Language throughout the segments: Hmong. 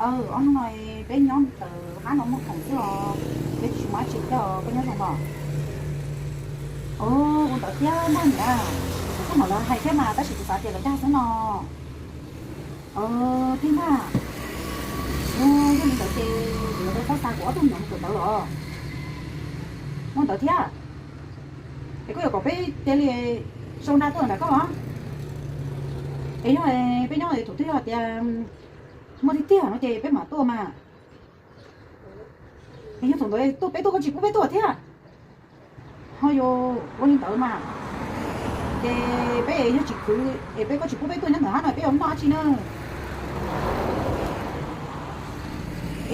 Ob hnub no peb nyob ntawm hab no muag khoom xwb os, peb tsis muaj dab tsi thiab os, koj nyob zoo los? Ua ntawd thiab Npaj niam, kuv kuj mam los hais thiab mas tab sis kuv xav tias lawv dag xwb no. Thiab Npaj, yog li ntawd ces kuv yuav tau xa kuv ob tug me nyuam mus kawm ntawv los? Ua ntawd thiab, es koj yuav kom peb cia li sau nra tuaj ntawm koj los? Es yog peb nyob thaum twg yog tias muaj tiag tiag no ces peb mam tuaj mas. Es yog thaum ntawd tuaj peb tuaj koj tsis pub peb tuaj thiab, ho yuav ua li ntawd mas, ces peb yog tsis khwv es peb, koj tsis pub peb tuaj nyob ntawm hab no peb yuav noj dab tsi na?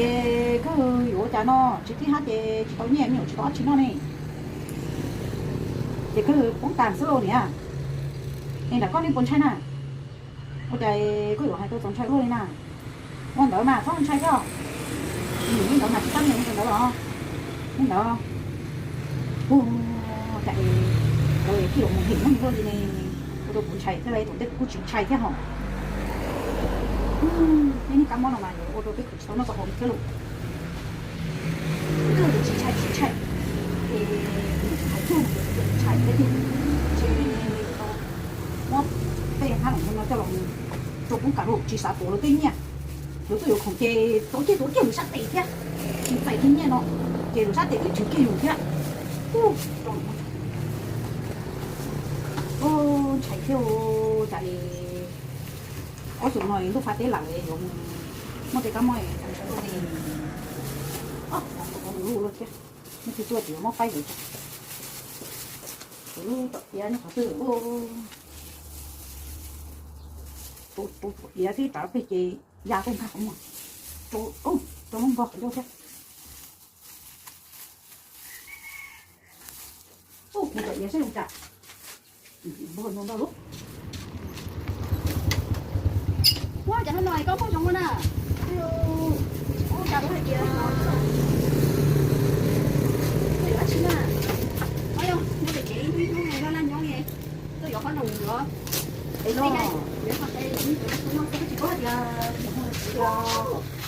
Es koj yuav ua cas no, tsis khwv hab ces tsis tau nyiaj, me nyuam tsis tau dab tsi noj ne. Ces koj poob kas xwb lauj niam. Es nram koj nej puas ntshai na? Ua cas koj yuav hais tau txaus ntshai luaj li na? Ua ntawd mas txhob ntshai thiab. Li ntawd mas tsis tab li ntawd los? Li ntawd. Ua cas es lawv tij laus mus him muab luaj li ne, ua rau kuv ntshai thiab, tus ntej kuv kuj tsis ntshai thiab hos. Peb niag kab mob no mas yuav ua rau peb khwv tsis tau noj tau haus li thiab lauj. Tsis ntshai tsis ntshai, es hais txog ntshai thiab tiag, ntshe muab tej hab los no coj los rau poob kas lauj, tsis xav tuav lawv tej nyiaj. Lawv tuaj yuav khoom ces tuav kiag tuav kiag lawv sab tes thiab, tsis txais kiag nyiaj no ces lawv sab tes twb tswv kiag yus thiab. Ntshai thiab, cas li ob xyoos no ntuj fab teb lam yuav muaj tej kab mob txaus ntshai luaj li. Mus luaj thiab, muaj tus tuaj ces yuav mob qaib yuav cas. Kuv lub tom iav nyob qhov twg? Tus iav twb rov peg ces ya tej nkag qhov muag, rau lub npog qhov ncauj thiab. Ub, kuv tom iav seb zoo cas. Npog no ntau lub. Ua cas hnub no koj muaj zoo ua na? Ua cas kuv hais tias yuav dab tsi na? Yog muaj tsev ib hnub laj laj nyob li, tuaj yuav qhob noom yuav. Es no, tsis paub hais tias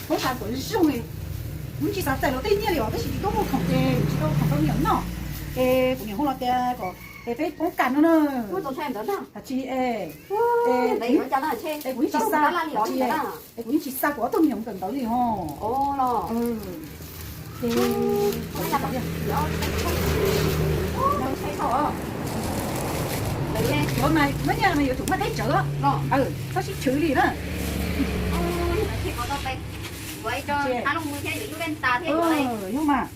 poob kas kom zoo, kuv tsis xav txais luag tej nyiaj li os, tab sis tsis tau muaj khoom ces tsis tau khoom rau me nyuam noj. Es kuv niam hu los tias kom es peb poob kas no na. Hais tsis es, es kuv yeej tsis xa, es kuv yeej tsis xa kuv ob tug me nyuam kawm ntawv li ho. Ces yuav mas muab nyiaj mas yuav tsum muaj teb tsawv, txhob sib tshwv li na. Yog mas,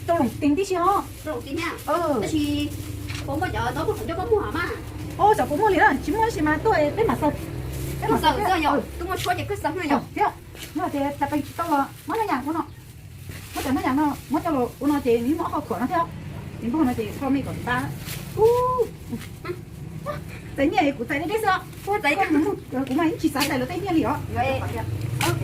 rau loos tis tib si os. Tab sis puas muaj cov no muag qhov ncauj koj muag mas? Ub, xyov puas muaj li na, tsis muaj tab sis mas tuaj peb mam xaws. Peb mam xaws, twb muaj tshuab ces peb xaws na yom. Thiab, yog tias tas pes tsis tau los muab nab yas ua no, muab cov nab yas no muab coj los ua no ces nws muaj ob qho khuam no thiab. Nws npog no ces tho me kom nta. Txais nyiaj kuv txais deb deb xwb os. Kuv mas yeej tsis xav txais luag tej nyiaj li os. Ntawd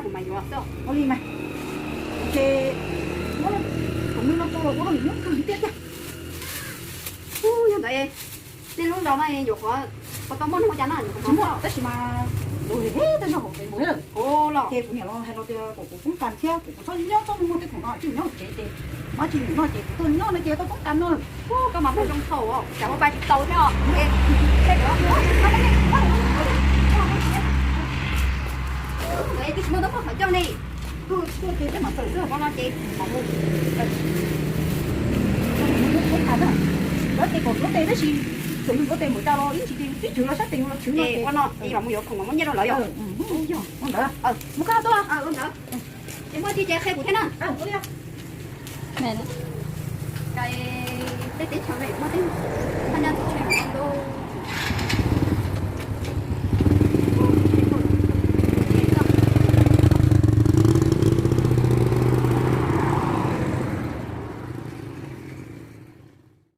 mas, ua li mas, ces muab tus me no rau los ua rau nws nyob kawg tiag tiag. Yog ntawd, nej lub zos no yuav qhov, qhov tau muaj neeg ua cas na? Tsis muaj tab sis mas tus li tej zog hauv Facebook lawm. Ces kuv niam los hais los tias kom kuv poob kas thiab, kuv txhob nyob txhob muag tej khoom no, tsis nyob hauv tsev ces, mas tsis nyob no ces kuv tuaj nyob no ces tau poob kas no. Koj mas muaj zoo thaum cas muab pab tsis tau thiab. Twb tsis muaj tab muaj qhov ncauj ne. Tuaj ces peb mam txawm xwb, qhov no ces mam mus. Poob kas na, yuav tes kom tuav tes tab sis txawm yus tuav tes npaum cas los ib ntsis twb tshwv los sab tes yus los tshwv no ces ua no ces mam mus yuav khoom mam muab nyiaj rau lawv yom. Yog ua ntawd, mus koj tuaj. Ces muaj tsis ces qhia kuv thiab na. Tej teb chaws muaj tej